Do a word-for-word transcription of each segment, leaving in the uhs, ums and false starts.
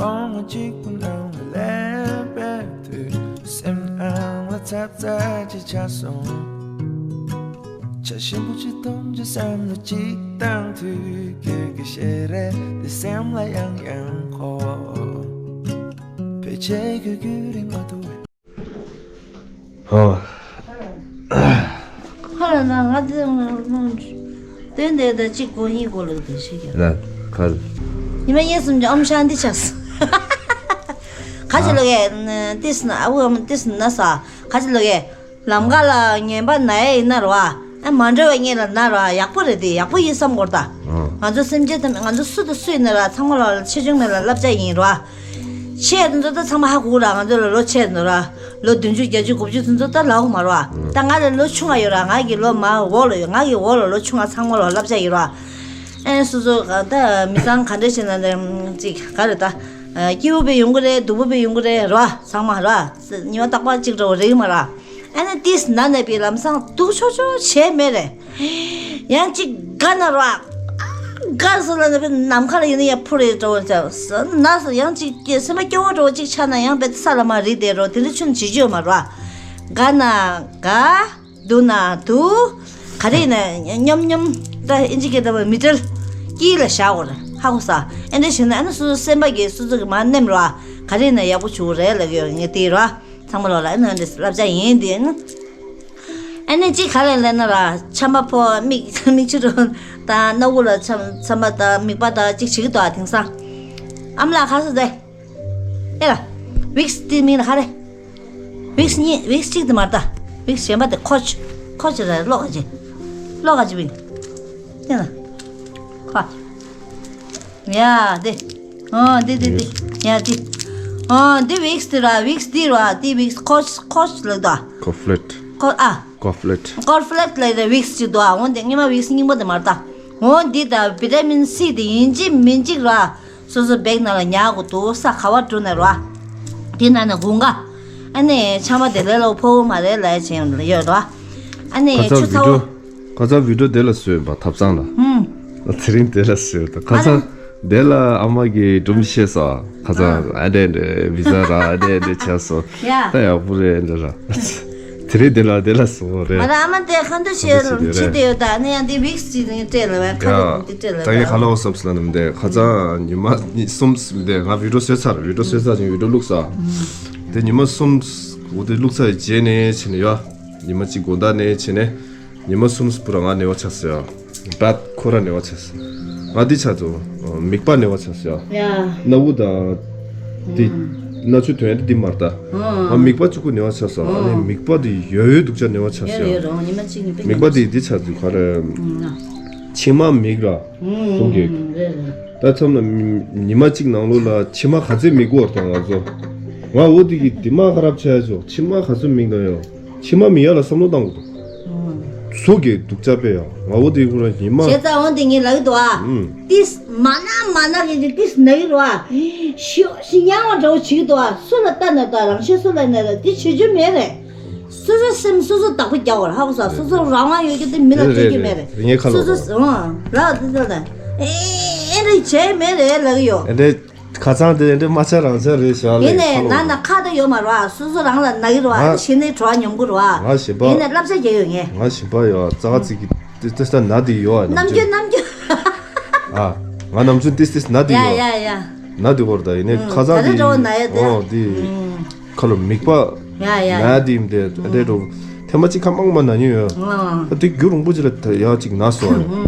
ཨང་གཅིག་པུ་ནང་ལ་སླེབས་པའི་དུས། སེམས་ནང་ལ་ཚ་ཚ་ཅིག་ཆགས་སོང་། ཆ་ཞིམ་པོ་ཅིག་འཐུང་རྒྱུ་བསམ་བློ་ཅིག་བཏང་དུས། ཁྱོད་ཀྱི་ཞལ་རས་དེ་སེམས་ལ་ཡང་ཡང་འཁོར། ཕལ་ཆེར་ཁྱོད་ཁྱོད་རིག་མ་ཐུབ་པས། ཧོ། ཁ་ལ་ན་ང་དེ་སྟོན་དེ་ད་གཅིག་གོ་གཉིས་གོ་ལོ་དེ་ཤེས་ཀྱང་། ལ་ཁ་ལ། ཉི་མ་ཡེ་སུམ་ཅུ་ཨོམ་ཤཱན་ཏི་ཆགས། ཁ་ཅིག་ལོ་གས་ཏིས་ན་ཨ་བུ་ཨམ་ཏིས་ན་ས་ཁ་ཅིག་ལོ་གས། ལམ་ཁ་ལ་ངན་པ་ན་ཡ་ཡིན་ན་རོ། ཨ་མ་འགྲོ་བའི་སྔོན་ལ་ན་རོ། ཡག་པོ་རེད་དེ། ཡག་པོ་ཡིན་བསམ་དགོས་ད། ཨང་། ང་ཚོ་སེམས་ཅན་ཐམས་ང་ཚོ་སུ་དང་སུ་ཡིན་ན་ར་ཚང་མ་ལ་ཆེ་ཆུང་མེད་ལ་བསླབ་བྱ་ཡིན་རོ། ཆེ་དེ་ཚོ་ད་ཚང་མ་ཧ་གོ་ར། ང་ཚོ་ལ་ལོ་ཆེ་དེ་ཚོ་ར། ལོ་བདུན་ཅུ་བརྒྱད་ཅུ་དགུ་བཅུ་དེ་ཚོ་ད་ལབ་གོ་མ་རོ། ད་ང་ལས་ལོ་ཆུང་བ་ཡོད་ར། ང་གི་ལོ་མ་འོག་ལ་ཡོད། ང་གི་འོག་ལ་ལོ་ཆུང་བ་ཚང་མ་ལ་བསླབ་བྱ་ཡིན་རོ། ཨེ་སོ་སོ་ད་མི་ཚང་ག་འདྲ་བྱས་ན་ཅིག་ག་རེ་ད། སྐྱིད་པོ་བས་ཡོང་གི་རེད། སྡུག་པོ་བས་ཡོང་གི་རེད་རོ། ཚང་མ་རོ། ཉི་མ་རྟག་པར་གཅིག་འདྲ་བོ་རེད་མ་ར། ཨ་ནི་ཏིས་ན་ནས་པའི་ལམ་སང་སྡུག་ཆོག་ཆོག་བྱས་མེད་རེད། ཡང་གཅིག་དགའ་ན་རོ། དགའ་སོ་ལ་ནི་པའི་ནམ་མཁའ་ལ་ཡིན་ན་ཡང་འཕུར་རེད་འགྲོ་བ་ཅག་ན་སོ་ཡང་གཅིག་སེམས་པ་སྐྱོ་བོ་འགྲོ་བ་གཅིག་ཆགས་ན་ཡང་པའི་ས་ལ་མ་རིལ་བསྡད་རོ། དེ་འདྲ་ཆུན་བྱེད་རྒྱུ་ཡོད་མ་རོ། དགའ་ན་དགའ། སྡུག་ན་སྡུག། ག་རེ་ཡིན་ན་སྙོམ་སྙོམ་ད་ཨིན་ཇི་སྐད་ད་མི་ཌལ་དཀྱིལ་ལ་བཞག་གོ་ར། ཧ་གོ་ས། ཨེ་འདྲ་བྱས་ན་ཨ་ནི་སོ་སོ་སེམས་པ་གིས་སོ་སོ་གི་མར་མནན་རོ། ག་རེ་ཡིན་ན་ཡག་པོ་བྱུང་རེད་ལབ་ཡོད་ངས་དེ་རོ། ཚང་མ་ལོ་ལ་ཨ་ནི་ཨ་འདྲ་བསླབ་བྱ་ཡིན་དེ་ཨ་ནི། ཨ་ནི་གཅིག་ག་ལ་ལེན་ན་ར་ཆམ་པ་ཕོ་མིག་མིག་ཆུ་རོ་དང་སྣ་བུག་ལ་ཆམ་ཆམ་པ་དང་མིག་པ་དང་གཅིག་བྱེད་ཀྱི་འདུག་ཨ། དེང་སང་ཨ་མ་ལགས་ཁ་སོ་ཟེ། ཨེ་ལ། ཝིགས་དེ་མིང་ལ་ག་རེ། ཝིགས་གཉིས་ཝིགས་གཅིག་དེ་མ་རེད་ད། ཝིགས་གཞན་པ་དེ་ཁོ་ཆུ་ཁོ་ཆུ་རེད། གློག་ག་ཅི། གློག་ག་ཅི་ཝིགས། དེ་ན། ཁ། ཡ་དེ། ཨོ་དེ་དེ་དེ། ཡ་དེ། ཨོ་དེ་ཝིགས་དེ་ར་ཝིགས་དེ་ར་དེ་ཝིགས་ཁོ་ཆུ་ཁོ་ཆུ་ལ་ད། ཀོ་ཕི་ལེཊ། ཁོ་ཨ། ཀོ་ཕི་ལེཊ། ཀོ་ཕི་ལེཊ་ལ་ཡ་ཝིགས་གཅིག་ད། འོ་དེ་སྔོན་མ་ཝིགས་རྙིང་པ་དེ་མ་རེད་ད། འོ་འདི་ད་བི་ཊ་མིན་སི་དེ་ཡིན་གཅིག་མིན་གཅིག་ར། སོ་སོ་བེག་ནང་ལ་ཉར་དགོས་འདུག་ས་ག་བ་འགྲོ་ནས་རོ། དེ་ནང་ནས་དགུན་ཁ། ཨ་ནི་ཆམ་པ་དེ་ལས་ལོ་ཕོ་བོ་མ་རེད་ལབ་བྱས་ཡོད་རོ། ཨ་ནི་ཁ་ཆུ་སང་ཚ་བོ། བི་ཌིའོ་ཁ་སང་བི་ཌིའོ་དེ་ལ་བཟོས་པ་ཐབ་ཚང་ལ། ཧུམ། དེ་རིང་དེ་ལ་བཟོས་ད་ཁ་ཨ་སང་ནི། དེ་ལ་ཨ་མ་གིས་སྒྲུང་བཤད་ས། ཁ་སང་ཨ་འདྲས་འདྲས་བི་ཟ་ར་ཨ་འདྲས་འདྲས་བྱས་སོང་། ཡ། ད་ཡག་པོ་རེད་འདྲ་ར། དེ་རིང་དེ་ལ་དེ་ལ་སོང་རེད། ང་རང་ཨ་མ་དེ་ཁ་འདུ་ཤེས་ཁ་འདུ་ཤེས་ཁྲིད་དེ་ཡོད་ད། ཨ་ནི་ཡང་དེ་ཝིགས་ཅིག་ནི་སྤྲད་ལ་བས་ཁ་ཡ། རེ་དེ་སྤྲད་ལ་ད་ངས་ཁ་ལོ་སོབ་སི་ལ་ནམ་དེ་ཁ་ཚ་ཉི་མ་གཉིས་གསུམ་དེ་ང་བི་ཌིའོ་བཟོས་ཚར། བི་ཌིའོ་བཟོས་ཚར་ཅིང་བི་ཌིའོ་བླུགས་ས། དེ་ཉི་མ་གསུམ་འོ་དེ་བླུགས་ཚར་རྗེས་ནས་བྱས་ནས་ཡ། ཉི་མ་གཅིག་དགོང་དག་ནས་བྱས་ནས། ཉི་མ་གསུམ་པུ་ར་ང་ནད་པ་ཆགས་སོང་ཡ། བད་ཁོ་ར་ནད་པ་ཆགས་སོང་། ང་འདི་ཆགས་སོང་། མིག་པ་ནད་པ་ཆགས་སོང་ཡ། ཡ། སྣ་བུག་དང་། འདི། ཨང་། སྣ་ཆུ་ཐོན་ཡ་འདི་མ་རེད་ད། ཨང་། ང་མིག་པ་གཅིག་པུ་ནད་པ་ཆགས་སོང་། ཨང་། ཨ་ནི་མིག་པ་འདི་ཡོད་ཡོད་སྡུག་ཅག་ནད་པ་ཆགས་ཡོད་སོང་ཡ། ཡོད་རང་ཉི་མ་གཅིག་ཉིན་པ་མིག་པ་འདི་འདི་ཆགས་སོང་ག་རེ། ཨང་། མཆིལ་མ་མིག་ར། ཨང་། གསུང་གི། ཨང་། རེད་རེད། ད་མཚམས་ལ་ཉི་མ་གཅིག་ནང་ལོགས་ལ་མཆིལ་མ་ག་ཚོད་མིག་གོ་བར་དང་ང་ཚོ། ང་འོ་འདི་གི་འདི་མ་ཁ་རབ་ཆགས་ཡ་ཆོག་མཆིལ་མ་ག་ཚོད་མིག་ནང་ཡོད། མཆིལ་མ་མི་ཡ་ལ་བསམ་བློ་བཏང་དགོས་འདུག་ཨང་། སུ་གིས་སྡུག་ཅག་དཔེ་ཡ། ང་འོ་དེ་ཁོ་རང་ཉི་མ། བྱས་ཙང་འོ་དེ་ངས་ལབ་ཀྱི་འདུག་ཨ། ཨང་། ཏིས་མ་ན་མ་ན་གི་ཏིས་ན་གི་རུ་ཨ། ཤི་ཤི་ཉང་བ་འདྲ་བོ་བྱེད་ཀྱི་འདུག་ཨ། སུ་ལ་ལྟ་ན་ལྟ་རང་ཤི་སུ་ལ་ན་ལ་དེ་བྱེད་རྒྱུ་མེད་རེད། སོ་སོ་སེམས་སོ་སོ་བདག་པོ་རྒྱག་དགོས་རེད། ཧ་གོ་སོང་། སོ་སོ་རང་དབང་ཡོད་རྒྱུ་དེ་མི་ལ་རེད་སྤྲོད་རྒྱུ་མེད་རེད། རེད་རེད། ངས་ཁ་ལོ་སོ་སོ་སོ་ཨང་ལ་དེ་ཚོ་ལ་ཨེ་ཨེ་རེད་བྱས་མེད་རེད་ལབ་ཀྱི་ཡོད། ཨེ་འདྲས། ཁ་ཚང་དེ་འདྲ་མ་ཆ་རང་ཆ་རེད་ཤག་ལས་ཡིན་ནས་ཁ་ལོ། ན་ན་ཁ་ད་ཡོད་མ་རེད་བ། སོ་སོ་རང་ལ་ན་གི་རེད་བ། ཨ་ནི་གཞི་ནས་བྲོ་བ་ཉོམ་གི་རེད་བ། ང་ཞིམ་པ། ཡིན་ནས་བསླབ་བྱ་རྒྱག་ཡོད་ངས། ང་ཞིམ་པ་ཡོད་ཙག་ཙིག་གི་ཏི་ཏི་ས་ན་དེ་ཡོད་ཨ། ནམ་རྒྱུན་ནམ་རྒྱུན། ཨ། ང་ནམ་རྒྱུན་ཏི་ཏི་ས་ན་དེ་ཡ་ཡོད། ཡ་ཡ། ན་དེ་བོར་ད་ཡིན་ནས་ཨུམ། ཁ་ཚང་ད་རེས་དེ་འགྲོ་བ་ན་ཡ་དེ། ཨོ་དེ། ཨུམ། ཁ་ལོ་མིག་པ། ཡ་ཡ། ན་དེ་ཡིན་དེ་ཨ་དེ་འགྲོ། ཐེངས་མ་གཅིག་ཁ་མང་མ་ན་ཉོས་ཡོད། ཨང་། ཨ་དེ་རྒྱུན་རིང་པོ་ཅིག་ལ་ད་ཡག་ཅིག་ན་སོང་།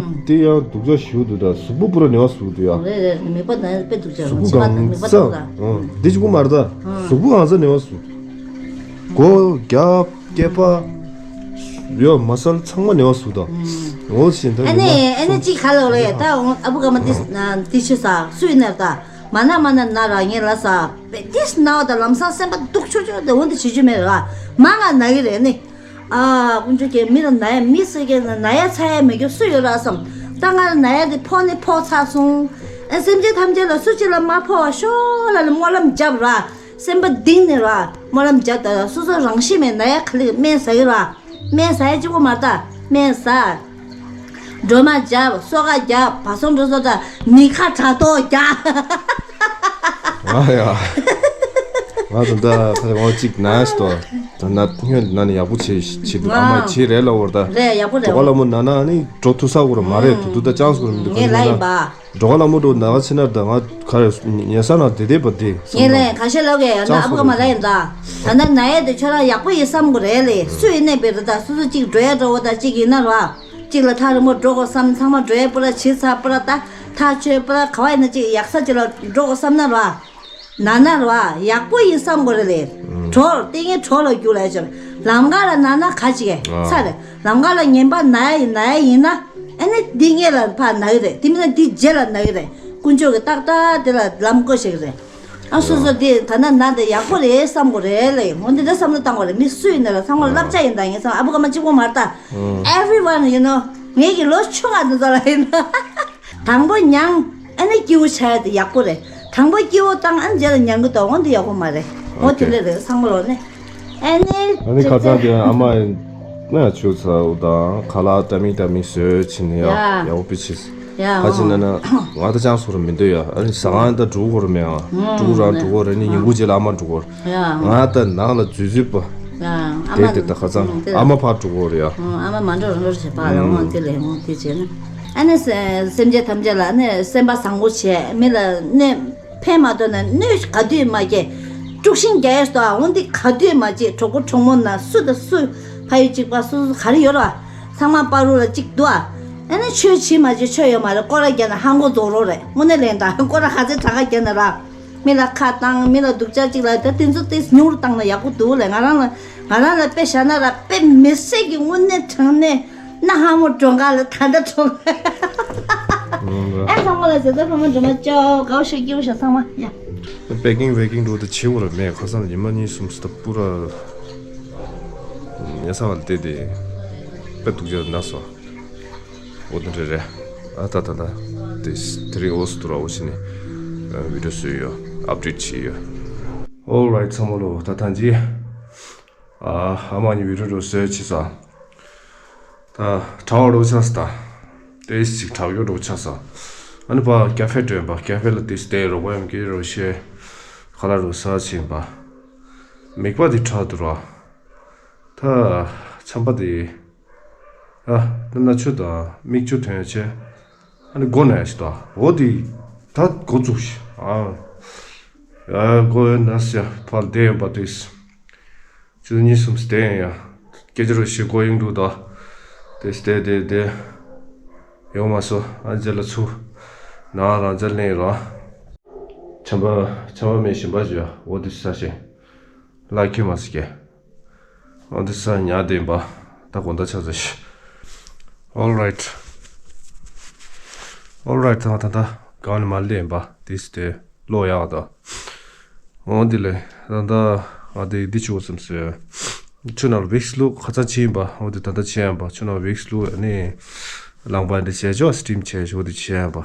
དེ་ཡང་སྡུག་ཅག་ཞུ་འདུག་ད་གཟུགས་པོ་པུ་ར་ནེ་བ་ཟུག་འདུག་ཡ། རེད་རེད། མིག་པ་ན་དཔེ་སྡུག་ཅག་གཟུགས་པོ་གང་ས་མིག་པ་སྡུག་ད། ཨང་། འདི་གཅིག་པུ་མ་རེད་ད། ཨང་། གཟུགས་པོ་གང་ས་ནེ་བ་ཟུག་མགོ་རྒྱབ་སྐེད་པ། ཡོད་མ་སལ་ཚང་མ་ནེ་བ་ཟུག་ད། ཨང་། འོ་ཞེས་ད་ཨ་ནི་ཨ་ནི་གཅིག་ཁ་ལོ་ལོ་ཡ་ད་ཨ་བུ་ག་མ་དེ་དེ་ཆུ་ས་སུ་ཡིན་ན་ད་མ་ན་མ་ན་ན་ར་ངེ་ལ་ས་དཔེ་དེ་ན་བ་ད་ལམ་སང་སེམས་པ་སྡུག་ཆོག་ཆོག་དེ་འོ་འདི་བྱེད་རྒྱུ་མེད་ར་མ་ང་ན་གི་རེད་ནི། ཨ། དཀོན་མཆོག་གིས་མི་ལ་ན་ཡ་མི་སུ་གིས་ན་ན་ཡ་ཚ་ཡ་མེད་རྒྱུ་སུ་ཡོད་ར་བསམ། ད་ང་ལ་ན་ཡ་དེ་ཕོག་ནི་ཕོག་ཚར་སོང་། ཨ་སེམས་ཅན་ཐམས་ཅད་ལ་སུ་གཅིག་ལ་མ་ཕོག་པ་ཤོག་ལབ་ནས་སྨོན་ལམ་བརྒྱབ་ར། སེམས་པ་གཏིང་ནས་ར་སྨོན་ལམ་བརྒྱབ། ད་སོ་སོ་རང་ཤི་མེད་ན་ཡ་ག་ལེར་སྨན་ཟ་གི་ར། སྨན་ཟ་ཡ་གཅིག་པོ་མ་རེད་ད། སྨན་ཟ། སྒྲོལ་མ་བརྒྱབ། སོ་ཁ་བརྒྱབ། བ་སོང་འགྲོ་སོ་ད་མི་ཁ་དྲག་ཏོ་བརྒྱབ། ཨ། ཨ་ཡ། ང་ད་ལྟ་ཁ་ལ་ངོ་གཅིག་ན་ཡ་ཞིག་ཏོ། ད་ན་སྔོན་ན་ནི་ཡག་པོ་བྱེད་བྱེད་འདུག་ཨ་མ་བྱེད་རེད་ལ་འོར་ད། རེད་ཡག་པོ་རེད། འགྲོ་ཁ་ལ་མོ་ན་ན་ནི་འགྲོ་ཐུ་ས་འོར་མ་རེད། དུ་དུ་ད་ཅང་སུ་རུ་མི་འདུག་ངས་ལ་ཡིན་པ། འགྲོ་ཁ་ལ་མོ་འགྲོ་ན་ག་ཕྱི་ན་ད་ང་ག་རེ་ཉལ་ས་ན་དེ་དེ་པ་དེ་ངས་ལ་ཡིན་ཁ་ཤས་ལ་གས་ཡང་ན་ཨ་བུ་ག་མ་ལ་ཡིན་ད། ད་ན་ན་ཡ་དེ་ཁྱོད་རང་ཡག་པོ་ཡིན་བསམ་གི་རེད་ལེ། སུ་ཡིན་ནས་བེ་ར་ད་སུ་སུ་གཅིག་འགྲོ་ཡ་འགྲོ་བ་ད་གཅིག་ཡིན་ན་ར། གཅིག་ལ་ཐག་རིང་པོ་འགྲོ་དགོས་བསམ་ཚང་མ་འགྲོ་ཡ་པུ་ར་བྱེད་ཚ་པུ་ར་ད་ཐག་ཆོད་པུ་ར་ག་བ་ཡིན་ན་གཅིག་ཡག་ས་གཅིག་ལ་འགྲོ་དགོས་བསམ་ན་ར། ན་ན་ར་ཡག་པོ་ཡིན་བསམ་དགོས་རེད་ལེ། གྲོགས་ལྟས་ངན་གྲོགས་ལ་རྒྱུག་ལ་ཡ་ཅོར་ལམ་ཁ་ལ་ན་ན་ག་ཅིག་ཨེ་ཚ་རེད། ལམ་ཁ་ལ་ངན་པ་ན་ཡ་ཡིན་ན་ཡ་ཡིན་ན་ཨ་ནི་འདི་སྔས་ལ་ཕ་ན་གི་རེད། དེ་མིན་ན་འདི་རྗེས་ལ་ན་གི་རེད། དཀོན་མཆོག་གི་ཏག་ཏག་དེ་ལ་ལམ་བཀོད་བྱེད་ཀྱི་རེད། ཨ་སོ་སོ་དེ་ད་ན་ན་དེ་ཡག་པོ་རེད་བསམ་དགོས་རེད་ལེ། འོ་འདི་འདྲ་བསམ་བློ་བཏང་དགོས་རེད། མི་སུ་ཡིན་ན་ར་ཚང་མ་བསླབ་བྱ་ཡིན་ད། ངས་ཚང་མ་ཨ་བུ་ག་མ་གཅིག་པོ་མ་རེད་ད། Everyone you know ངེད་ཀྱི་ལོ་ཆུང་བ་འདི་ཚོ་ལ་ཡིན་ན། དང་པོ་མྱང་ཨ་ནི་སྐྱིད་པོ་ཆགས་ཡ་དེ་ཡག་པོ་རེད། དང་པོ་སྐྱིད་པོ་བཏང་ཨ་ནི་རྗེས་ལ་མྱང་གི་འདུག་འོ་འདི་ཡག་པོ་མ་རེད། འོ་དེ་འདྲ་རེད་བསམ་བློ་ནི། ཨ་ནི་ཨ་ནི་ཁ་སང་དེ་ཨ་མ་ཡིན་ན་ཆུ་ཚ་འུ་དང་ཁ་ལག་ཏ་མིག་ཏ་མིག་བཟོས་ཕྱིན་ནས་ཡ་ཡག་པོ་བྱས། ཡ་ཁ་ཅིག་ན་ན་ང་ད་ཅང་སོ་ར་མི་འདོད་ཡ། ཨ་ནི་ཟ་ཁང་ད་འགྲོ་གོ་ར་མེད་ཨ། འགྲོ་ར་འགྲོ་གོ་ར་ནི་ཉིན་གུང་རྗེས་ལ་ཨ་མ་འགྲོ་གོ་ར། ང་ད་ནང་ལ་འཛུལ་འཛུལ་པ། དེ་དེ་ད་ཁ་སང་ཨ་མ་ཕར་འགྲོ་གོ་ར་ཡ། ཨ་མ་མ་འགྲོ་རང་འགྲོ་བྱེད་པ་ལ་འོང་དེ་ལས་འོང་དེ་བྱས་ན། ཨ་ནི་སེམས་ཅན་ཐམས་ཅད་ལ་ཨ་ནི་སེམས་པ་བཟང་པོ་བྱས་མི་ལ་ནི་ཕན་མ་ཐོགས་ན་གནོད་ག་དུས་མ་སྐྱེལ། དཀྲུག་ཤིང་རྒྱག་ཡས་སོ་ཨ་འོང་འདི་ག་དུས་མ་བྱེད། གྲོགས་པོ་གྲོགས་མོ་ན་སུ་དང་སུ་ཕ་ཡུལ་གཅིག་པ་སུ་སུ་ག་རེ་ཡོད་ར། ཚང་མ་པ་རུ་ལ་གཅིག་འདུག་ཨ། ཨ་ནི་ཆོས་བྱེད་མ་བྱེད་ཆོས་ཡོད་མ་རེད། སྐོར་ར་རྒྱག་ན་ཧང་གོ་རྫོགས་རོགས་རེད། དངོས་གནས་ལན་དང་སྐོར་ར་ཧ་ཚེ་དྲག་ག་རྒྱག་ན་ར། མི་ལ་ཁ་བཏང་མི་ལ་སྡུག་ཅག་ཅིག་ལ་ད་དེ་ཚོ་ཏིས་ཉུང་རུ་བཏང་ན་ཡག་པོ་འདུག་ལས། ང་རང་ལ་ང་རང་ལ་དཔེ་བཞག་ན་ར་དཔེ་མི་སྲིད་ཀྱི་དངོས་གནས་དྲང་གནས་གནའ་ཧ་མོ་གྲོང་ཁ་ལ་ད་ལྟ་གྲོང་ཁ་ཨ་ཚང་མ་ལ་ཟེར་ད་ཕ་མ་འགྲོ་མ་ཅོག་དགའ་བོ་ཤོད་སྐྱིད་པོ་ཤོད་ཚང་མ་ཡ། པེ་ཀིང་ཝེ་ཀིང་འགྲོ་ད་བྱེད་འོ་ར་མེད། ཁ་སང་ཉི་མ་གཉིས་གསུམ་སྟབས་པུ་ར་ཉལ་ས་བ་ལ་བལྟས་ཏེ་དཔེ་སྡུག་ཅག་ན་སོ། འོ་དེ་འདྲ་རེད། ཨ་ད་ད་ད། དེ་དེ་རིང་འོ་སུ་དུ་ར་འོ་ཕྱི་ནས་ཨ་བི་ཌིའོ་བཟོས་ཡོད། ཨབ་ཌེཊ་བྱས་ཡོད། Alright ཚང་མ་ལོ་ད་ཐང་ཅི། ཨ་ཨ་མ་ནི་བི་ཌིའོ་འགྲོ་བཟོས་བྱས་ས། ད་གྲྭ་བ་འགྲོ་ཆགས་ས་ད། ཏེས་ཅིག་གྲྭ་བ་འགྲོ་ཆགས་ས། ཨ་ནི་ཕ་ཀ་ཧྥེ་འགྲོ་ཡིན་པ། ཀ་ཧྥེ་ལ་ཏེས་ཏེ་རོགས་པ་ཡང་གི་རོ་ཤེ། ཁ་ལག་རོ་ས་ཕྱིན་པ། མིག་པ་དེ་ཁྲག་དུ་ར། ད་ཆམ་པ་དེ། ཨ། ད་ན་ཆུ་དང་མིག་ཆུ་ཐོན་ཡ་ཆེ། ཨ་ནི་མགོ་ན་ཡ་ཞིག་དང་འོ་དེ། ད་འགོ་བཙུགས་ཤིག་ཨ། ཨ་མགོ་ཡོད་ན་ཟེར་ཕར་བསྡད་ཡོད་པ་དུས། ཆུ་གཉིས་གསུམ་བསྡད་ཡོད་ཡ། སྐད་ཆ་རུ་ཞིག་མགོ་གཡེང་འདུག་ད། དེ་བསྡད་དེ་བསྡད། ཡོང་མ་སོང་ཨ་རྗེས་ལ་ཚུར། ནང་རང་འཇགས་ལེན་རོགས། ཆམ་པ་ཆམ་པ་མེད་ཞིམ་པ་ཞུ་ཡ་འོ་དེ་ས་ཞིང་། ལ་ཁྱེད་མ་སི་ཀེ། ཨོ་འདི་ས་ཉག་བསྡད་པ། ད་དགོང་དག་ཆ་ཚ་ཤི། Alright. Alright ད་ད་ད་གང་ནས་མ་སླེབས་པ་དེ་སི་དེ་ལོག་ཡག་ད། ཨོ་འདི་ལས་ད་ད་ང་དེ་འདི་ཆུ་བོ་སེམས་སོས། ཆུ་ནང་ལ་བིགས་བླུགས་ཁ་ཚ་ཆེ་ཡིན་པ་འོ་དེ་ད་ད་ཆེ་ཡིན་པ་ཆུ་ནང་བིགས་བླུགས་ཨ་ནི། ལངས་པ་འདི་བྱས་ཆོག་སི་ཊིམ་བྱས་ཆོག་དེ་ཆེ་ཡིན་པ།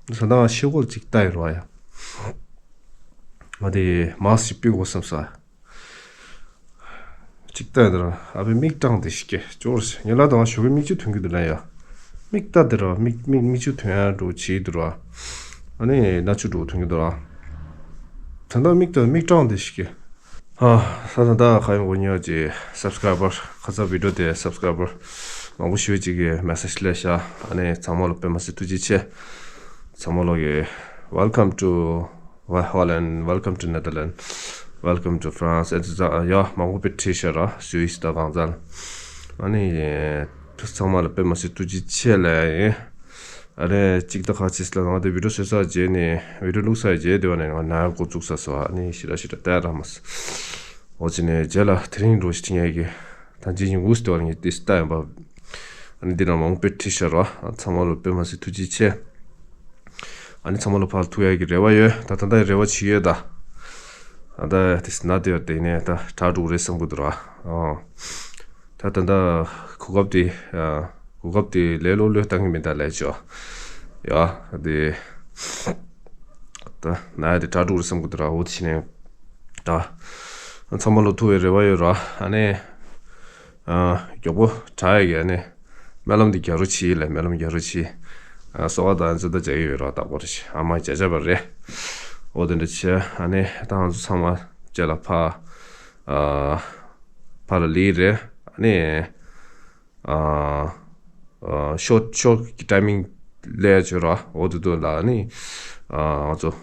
ད་ད་ཤི་གོལ་ཅིག་ལྟ་ཡི་རོ་ཡ། ང་དེ་མཱསི་ཞིག་ཕུད་དགོས་བསམ་ས། ཅིག་ལྟ་ཡ་དེ་ར་ཨ་ཕའི་མིག་སྐྲངས་དེ་ཞིག་སྐྱེ་ཅོར་ཞིག་ཉེ་ལ་དང་ཞོགས་པའི་མིག་ཆུ་ཐོན་གི་འདུག་ལན་ཡ། མིག་ལྟ་དེ་ར་མིག་མིག་མིག་ཆུ་ཐོན་ཡ་འགྲོ་བྱེད་འདུག་ར། ཨ་ནི་ན་ཆུ་འགྲོ་ཐོན་གི་འདུག་ར། ད་ལྟ་མིག་ལྟ་མིག་སྐྲངས་དེ་ཞིག་སྐྱེ། ཧ། ས་ད་ད་ཁ་ཡོང་གོ་ཉོ་ཅི་སབ་སི་ཀ་རའི་བར་ཁ་ཚ་བི་ཌིའོ་དེ་སབ་སི་ཀ་རའི་བར་མང་པོ་ཞུ་ཅིག་གི་མེ་སེ་ཇི་སླེབས་ཤག་ཨ་ནི་ཚང་མ་ལ་དཔེ་མ་སྲིད་ཐུགས་རྗེ་ཆེ། ཚང་མ་ལ་གི་Welcome to Wa- Holland, welcome to Netherlands, welcome to France. ཨེ་ཙི་ཙ་ཡ་མང་པོ་དཔེ་བྲིས་ཤག་ར་སུད་སི་དང་གང་ཚལ། ཨ་ནི་ཚང་མ་ལ་དཔེ་མ་སྲིད་ཐུགས་རྗེ་ཆེ་ལ་ཡིན། ཨ་རེ་གཅིག་ད་ཁ་ཆེས་ལ་ང་དེ་བི་ཌིའོ་བཟོས་ས་རྗེས་ནས་བི་ཌིའོ་བླུགས་ས་རྗེས་དེ་བ་ནས་ང་ན་འགོ་བཙུགས་ས་སོ་ཨ་ནི་ཞི་ར་ཞི་ར་བལྟས་ར་མ་སོ། འོ་ཅི་ནས་རྗེས་ལ་དེ་རིང་འགྲོ་ཞིག་ཐིང་ཡ་གི་ད་རྗེས་ཉིན་གུས་དེ་བ་ནས་ངས་དེ་སི་ལྟ་ཡིན་པ། ཨ་ནི་འདི་ནང་མང་པོ་བྲིས་ཤག་ར། ཚང་མ་ལ་དཔེ་མ་སྲིད་ཐུགས་རྗེ་ཆེ། ཨ་ནི་ཚང་མ་ལ་ཕར་ཐུག་ཡག་གི་རེ་བ་ཡོད། ད་ད་ལྟ་རེ་བ་བྱེད་ཡོད་ད། ཨ་ད་དེ་སི་ན་དེ་ཡོད་དེ་ནས་ད་དྲག་འགྲོ་རེད་བསམ་གི་འདུག་ར། ཨ། ད་ད་ད་གོ་སྐབས་དེ་ཨ། གོ་སྐབས་དེ་ལས་ལོ་ལོས་བཏང་གི་མིན་ད་ལས་ཆོག་ཡ་དེ། ད་ན་ཡ་དེ་དྲག་འགྲོ་རེད་བསམ་གི་འདུག་ར་འོ་དེ་བྱས་ནས། ད། ཚང་མ་ལ་ཐུག་པའི་རེ་བ་ཡོད་ར་ཨ་ནི། ཨ། མགྱོགས་པོ་དྲག་ཡ་གི་ཨ་ནི། སྨོན་ལམ་འདི་རྒྱ་རོ་ཆི་ལ་སྨོན་ལམ་རྒྱ་རོ་ཆི། ཨ། སོ་བ་དང་ཚོད་ལྟ་བྱ་གི་ཡོད་ར་རྟག་པར་ཨ་མ་བྱ་བྱ་བ་རེད། འོ་དེ་འདྲ་བྱས། ཨ་ནི་ད་ང་ཚོ་ཚང་མ་རྗེས་ལ་ཕ་ཨ་ཕ་ལ་ལི་རེད། ཨ་ནི་ཨ་ཨ་ཤོར་ཤོར་གྱི་ཊའི་མིང་ལས་བྱོས་ར། འོ་དེ་དུས་ལ་ཨ་ནི་ཨ་ང་ཚོ་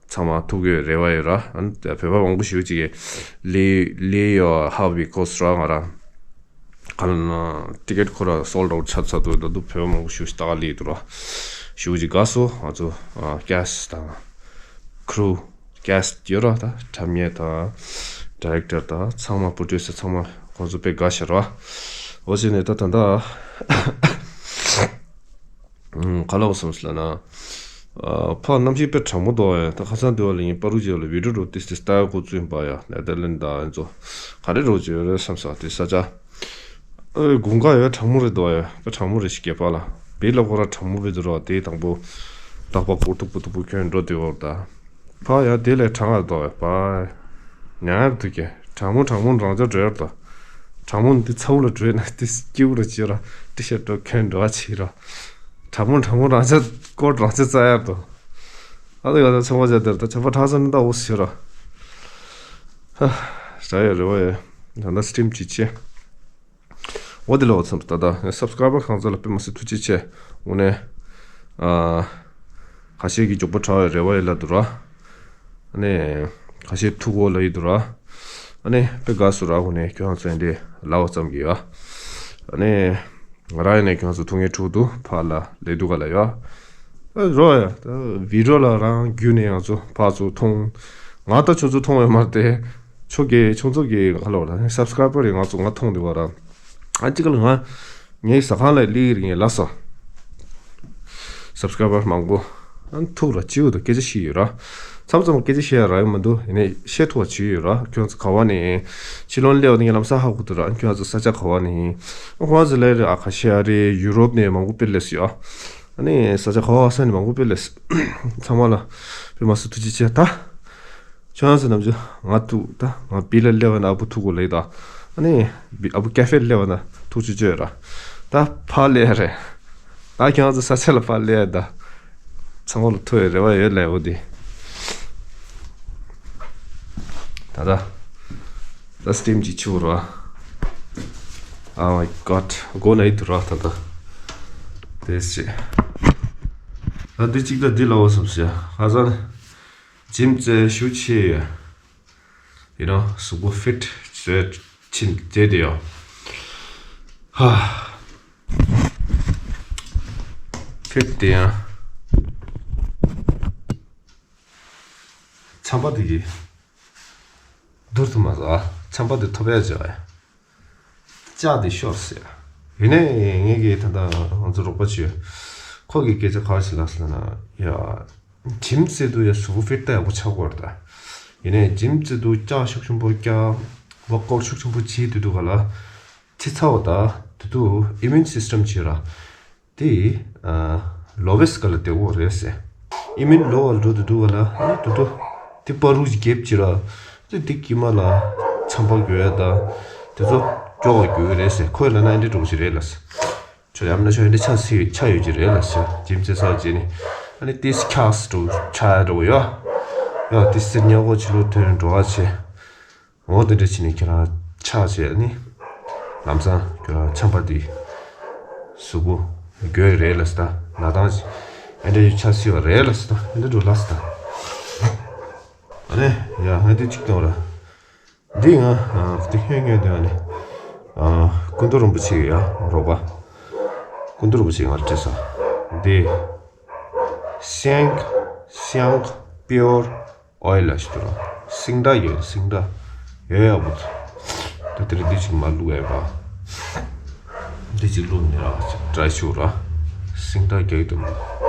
ཚང་མ་ཐུག་གི་རེ་བ་ཡོད་ར། ཨ་ནི་བོད་པ་མང་པོ་ཞིག་ཅིག་གིས་ལི་ལི་ཡོ་how we cost ར། ང་རང་ག་ལ་ན་ཊི་ཀེ་ཊི་ཁོ་ར་སོལ་ཌི་ཨའུཊ་ཆགས་ཚར་འདུག། ད་དུང་བོད་པ་མང་པོ་ཞིག་ལྟ་ག་སླེབས་འདུག་ར། ཞེ་པོ་ཅིག་དགའ་སོང་། ང་ཚོ་ཨ་ཀེ་སི་ཊི་དང་ཁུ་རུ། ཀེ་སི་ཊི་ཡོད་ར། ད་འཁྲབ་མཁན་དང་ཌའི་རེག་ཊར་དང་ཚང་མ། པོ་རོ་ཌིའུ་སར་ཚང་མ་ཁོང་ཚོ་དཔེ་དགའ་ཤག་ར། འོ་བྱས་ནས་ད་ད་ད་ཨུམ། ག་ལབ་དགོས་བསམ་སོང་ལབ་ན། ཨ་ཕ་གནམ་གཤིས་དཔེ་གྲང་མོ་འདུག་ཡ། ད་ཁ་སང་དེ་བ་ལ་ངས་པ་རུ་ཅིག་ལ་བི་ཌི་ཡོ་འདྲ་ཏིས་ཏིས་ལྟ་ཡ་འགོ་བཙུགས་ཡིན་པ་ཡ། ནེ་དར་ལེན་ཌི་དང་ཨ་ནི་ཚོ་ག་རེ་འདྲ་ཅིག་ཡོད་རེད་བསམ་སོང་། དེ་ས་ཆ་ཨ་དགུན་ཁ་ཡ་གྲང་མོ་རེད་འདུག་ཡ། དཔེ་གྲང་མོ་རེད་ཤག། སྐྱེས་པ་ལ་བི་ལ་ཁོ་ར་གྲང་མོ་བི་འདུག་ར། དེ་དང་པོ་རྟག་པར་སྒོ་སྡུག་པོ་སྡུག་པོ་གྱོན་འགྲོ་དེ་བར་ད། ཕ་ཡ་དེ་ལས་གྲང་ང་འདུག་ཡ། ཕ་ཉང་ཡར་འདུག་གི། གྲང་མོ་གྲང་མོ་རང་ཅག་འགྲོ་ཡར་དང་། གྲང་མོ་འདི་ཚ་བོ་ལ་འགྲོ་ན་དེ་སྐྱིད་པོ་ར་བྱེད་ར། ཊི་ཤར་ཊི་འདྲ་གྱོན་འགྲོ་བ་བྱེད་ར། གྲང་མོ་གྲང་མོ་རང་ཅག་ཀོ་ཊི་རང་ཅག་རྩ་ཡར་དང་། ཨ་ད་ཡ་ད་ཚ་བ་ཅག་དེར་ད་ཆ་ཕ་ཁྲག་ས་ནི་ད་འོ་ཟེར་ར། ཧ་ད་ཡ་རེ་བ་ཡ། ད་ད་སི་ཊིམ་ཅིག་བྱེད། འོ་དེ་ལ་འོ་ཚམ་ད་ད་སབ་སི་ཀ་རའི་བར་གང་ཚ་ལ་དཔེ་མ་སྲིད་ཐུགས་རྗེ་ཆེ། དངོས་གནས་ཨ་ཁ་ཤས་ཀྱི་མགྱོགས་པོ་དྲག་བའི་རེ་བ་ཡོད་ལ་འདུག་ར། ཨ་ནི་ཁ་ཤས་ཐུག་གོ་ལ་ཡོད་འདུག་ར། ཨ་ནི་དཔེ་དགའ་སུ་ར། དངོས་གནས་ཁྱོད་རང་ཚོ་འདི་ལབ་པ་ཙམ་གྱིས་ཡ། ཨ་ནི་ང་རང་ཡིན་ནས་ཁྱོད་རང་ཚོ་ཐུག་ངེས་ཁྲུག་འདུག། ཕ་ལ་ལས་འདུག་ག་ལ་ཡ། ཨ་རོ་ཡ་ད་བི་ཌི་ཡོ་ལ་རང་བརྒྱུད་ནས་ང་ཚོ་ཕར་ཚུར་མཐོང་། ང་ད་ཁྱོད་ཚོ་མཐོང་ཡོད་མ་རེད་དེ། ཁྱོད་ཀྱིས་ཁྱོད་ཚོ་གི་ག་ལ་བ་ད་སབ་སི་ཀ་རའི་བར་རེད། ང་ཚོ་ང་མཐོང་བསྡད་པ་ར། ཨ་ཅི་ག་ལ་ང་ངའི་ཟ་ཁང་ལ་སླེབས་ཀྱི་རེད། ངས་ལབ་སོང་། སབ་སི་ཀ་རའི་བར་མང་པོ་ཨ་ཐུག་ར། ཅིའུ་དང་སྐད་ཆ་བཤད་ཡོད་ར། མཚམས་མཚམས་སྐད་ཆ་བཤད་ཡ་རག་གི་མི་འདུག། ཡིན་ནའི་བཤད་ཐུབ་པ་བྱས་ཡོད་ར། ཁྱོད་ཚོ་ག་བ་ནས་ཕྱི་ལོགས་སླེབས་པ་དེ་ངས་ལམ་སང་ཧ་གོ་འདུག་ར། ཁྱོད་ཚོ་ས་ཆ་ག་བ་ནས་ཡིན། ཁོང་ཚོ་སླེབས་རེད། ཨ་ཁ་ཤས་ཨ་རི་ཡུ་རོབ་ནས་མང་པོ་དཔེ་སླེབས་སོང་ཡ། ཨ་ནི་ས་ཆ་ག་བ་ས་ནས་མང་པོ་དཔེ་སླེབས་སོང་། ཚང་མ་ལ་དཔེ་མ་སྲིད་ཐུགས་རྗེ་ཆེ་ད། ཁྱོད་རང་ཚོ་ནམ་རྒྱུན་ང་ཐུག་ད་ང་བི་ལ་སླེབས་པ་ན་ཨ་བུ་ཐུག་གོ་ལེ་ད། ཨ་ནི་བི་ཨ་བུ་ཀེ་ཧྥེ་སླེབས་པ་ན་ཐུག་ཆུ་ཆོད་ར། ད་ཕར་སླེབས་རེད། ད་ཁྱོད་རང་ཚོ་ས་ཆ་ལ་ཕར་སླེབས་ད། ཚང་མ་ལ་ཐུག་ཡ་རེ་བ་ཡོད་ལེ། འོ་དེ་ད་ད་ད་སི་ཊིམ་ཅིག་ཆུ་ར། Oh my god། མགོ་ན་ཡི་དུ་ར་ད་ད། དེ་སི་ད་འདི་གཅིག་ད་འདི་ལ་འོ་སོབ་སི་ཡ། ཁ་སང་ཇིམ་རྩེ་ཞུ་ཆེ་ཡ། ཡིན་ནོ་གཟུགས་པོ་ཕིཊ་བཟོས་ཕྱིན་བྱས་ཏེ་ཡོ། ཧ། ཕིཊ་དེ་ཡང་ཆམ་པ་དེ་གི་བསྡུར་དུ་མ་ཟ། ཆམ་པ་དེ་ཐོབ་ཡ་བྱ་བ་ཡ། ལྕགས་དེ་ཤོར་ཟེར། ཡིན་ནའི་ངས་ཀྱིས་ད་ལྟ་ང་ཚོ་རོགས་པ་བྱོས། ཁོ་གི་སྐད་ཆ་ག་རེ་ཞིག་ལབ་སོང་ན་ཡ། ཇིམ་རྩེ་དུས་ཡ་གཟུགས་པོ་ཕིཊ་ད་ཡག་པོ་ཆགས་དགོས་རེད་ད། ཡིན་ནའི་ཇིམ་རྩེ་དུས་ལྕགས་ཤུགས་ཆེན་པོ་རྒྱག། ཝོག་ཨའུཊ་ཤུགས་ཆེན་པོ་བྱེད་དུས་དུས་ག་ལ། ཚེ་ཚ་བ་ད་དུས་དུས་ཨི་མིའུན་སིས་ཊམ་བྱེད་ར། དེ་ཨ་ལོ་ཝེ་སི་ཀ་ལ་བདེ་བོ་རེད་ཟེར། ཨི་མིའུན་ལོ་བ་ལ་འགྲོ་དུས་དུས་ག་ལ་ཨ་དུས་དུས་དེ་པ་རུ་རྒྱབ་བྱེད་ར། དེ་དེ་དཀྱིལ་མ་ལ་ཆམ་པ་རྒྱུ་ཡ་ད་དེ་ཚོ་སྐྱོ་བ་རྒྱུ་ཡ་རེད་ཟེར། ཁོས་ལབ་ན་ཨེ་འདྲ་འགྲོ་གི་རེད་ལ་ཟེར། ཁྱོད་ཡང་ན་ཁྱོད་འདི་ཆ་སི་ཆ་ཡོད་ཀྱི་རེད་ལ་ཤ་ཇིམ་ཚེ་ས་རྗེས་ནི་ཨ་ནི་ཏིས་ཁྱགས་སུ་འགྲོ་ཆ་ཡ་འགྲོ་གི་ཡོད། ཡོད་ཏིས་སི་ཉག་གོ་ཆི་ལོ་ཐོན་འགྲོ་བ་ཆེ། འོ་དེ་འདྲ་ཆི་ནི་ཁྱེད་རང་ཆ་བྱས་ནི་ལམ་སང་ཁྱོད་རང་ཆམ་པ་དེ་གཟུགས་པོ་དགོས་རེད་ལ་སི་ད་ན་ཐང་ཨེ་འདྲ་ཡོད་ཆ་སི་བ་རེད་ལ་སི་ད་ཨེ་འདྲ་འགྲོ་ལ་སི་ད། ཨ་ནི་ཡ་ཧ་དེ་གཅིག་གཏོང་ར། འདི་ང་ཨ་འདི་ཧེ་ངེ་དེ་ནི་ཨ་ཀུན་ཏུ་རིན་པོ་ཆེ་ཡ་རོགས་པ། ཀུན་ཏུ་རིན་པོ་ཆེ་ང་ལ་སྤྲད་ས། འདི་སེང་སེང་པིའོར་ཨོ་ཡིལ་ལ་ཞིག་ཏུ་ར། སིང་ད་ཡོད་སིང་ད་ཡོད་ཡ་བུ། ད་དེ་རིང་འདི་ཞིག་མ་བླུག་ཡ་བ། འདི་ཅིག་བླུག་ནི་ར་ཅིག་ཏྲའི་ཆུ་ར། སིང་ད་རྒྱག་གི་འདུག།